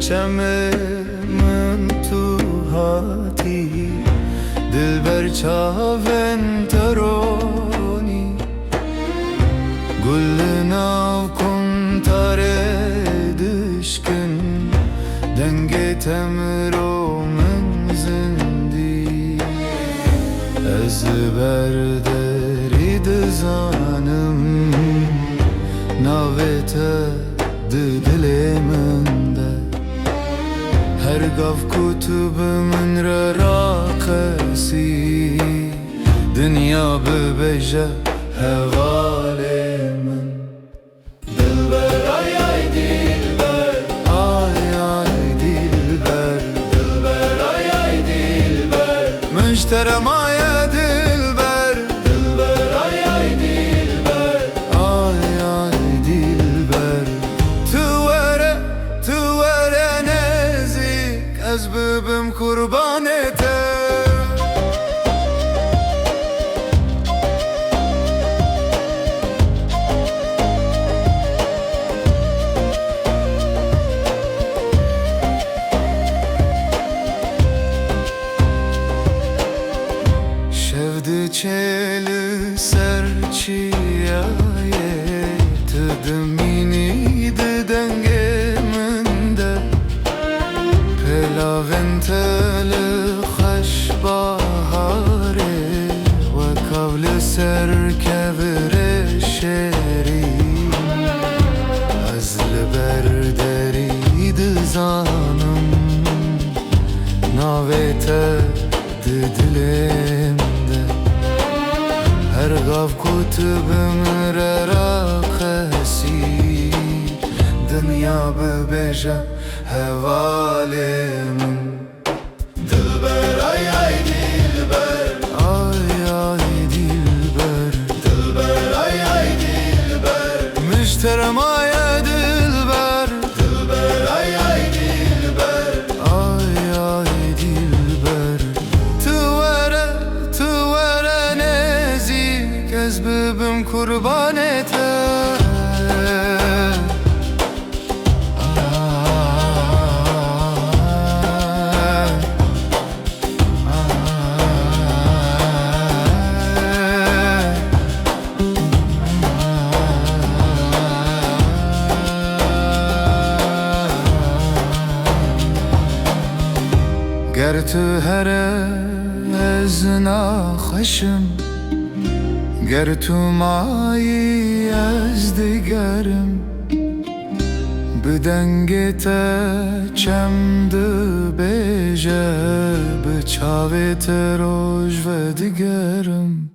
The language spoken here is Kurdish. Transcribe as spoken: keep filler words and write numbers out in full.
Çemê min tu hatî, dilber çavên te ronî. Gul li nav kuntarê dişkin, dengê te miro min zindî. Ez li ber derî dizanim, navê te di dilê min de. Her gav ku tu bi min re raqesî, dinya bibêje hevalê min. Dilber, ay, ay, dilber. Ay, ay, dilber. Dilber, ay, ay, dilber. Min ji te re maye dilber. Dilber, ay, ay, dilber. Ay, ay, dilber. Tu were, tu were nêzîk, ez bibim qurbanê te. Şev diçe li ser çiyayê, tu dimînî di dengê min de. Pêlavên te li xweş baharê, wek av li ser kevirê şêrî. Ez li ber derî dizanim, navê te di dilê min de. Her gav ku tu bi min re raqesî, dinya bibêje hevalê min. Dilber, ay, ay, dilber. Ay, ay, dilber. Dilber, ay, ay, dilber. Min ji te re maye dilber. Dilber, ay, ay, dilber. Ay, ay, dilber. Tu were, tu were nêzîk, ez bibim qurbanê te. Ger tu here ez naxweşim, ger tu mayî ez digerim. Bi dengê te çem dibêje, bi çavê te roj vedigerim.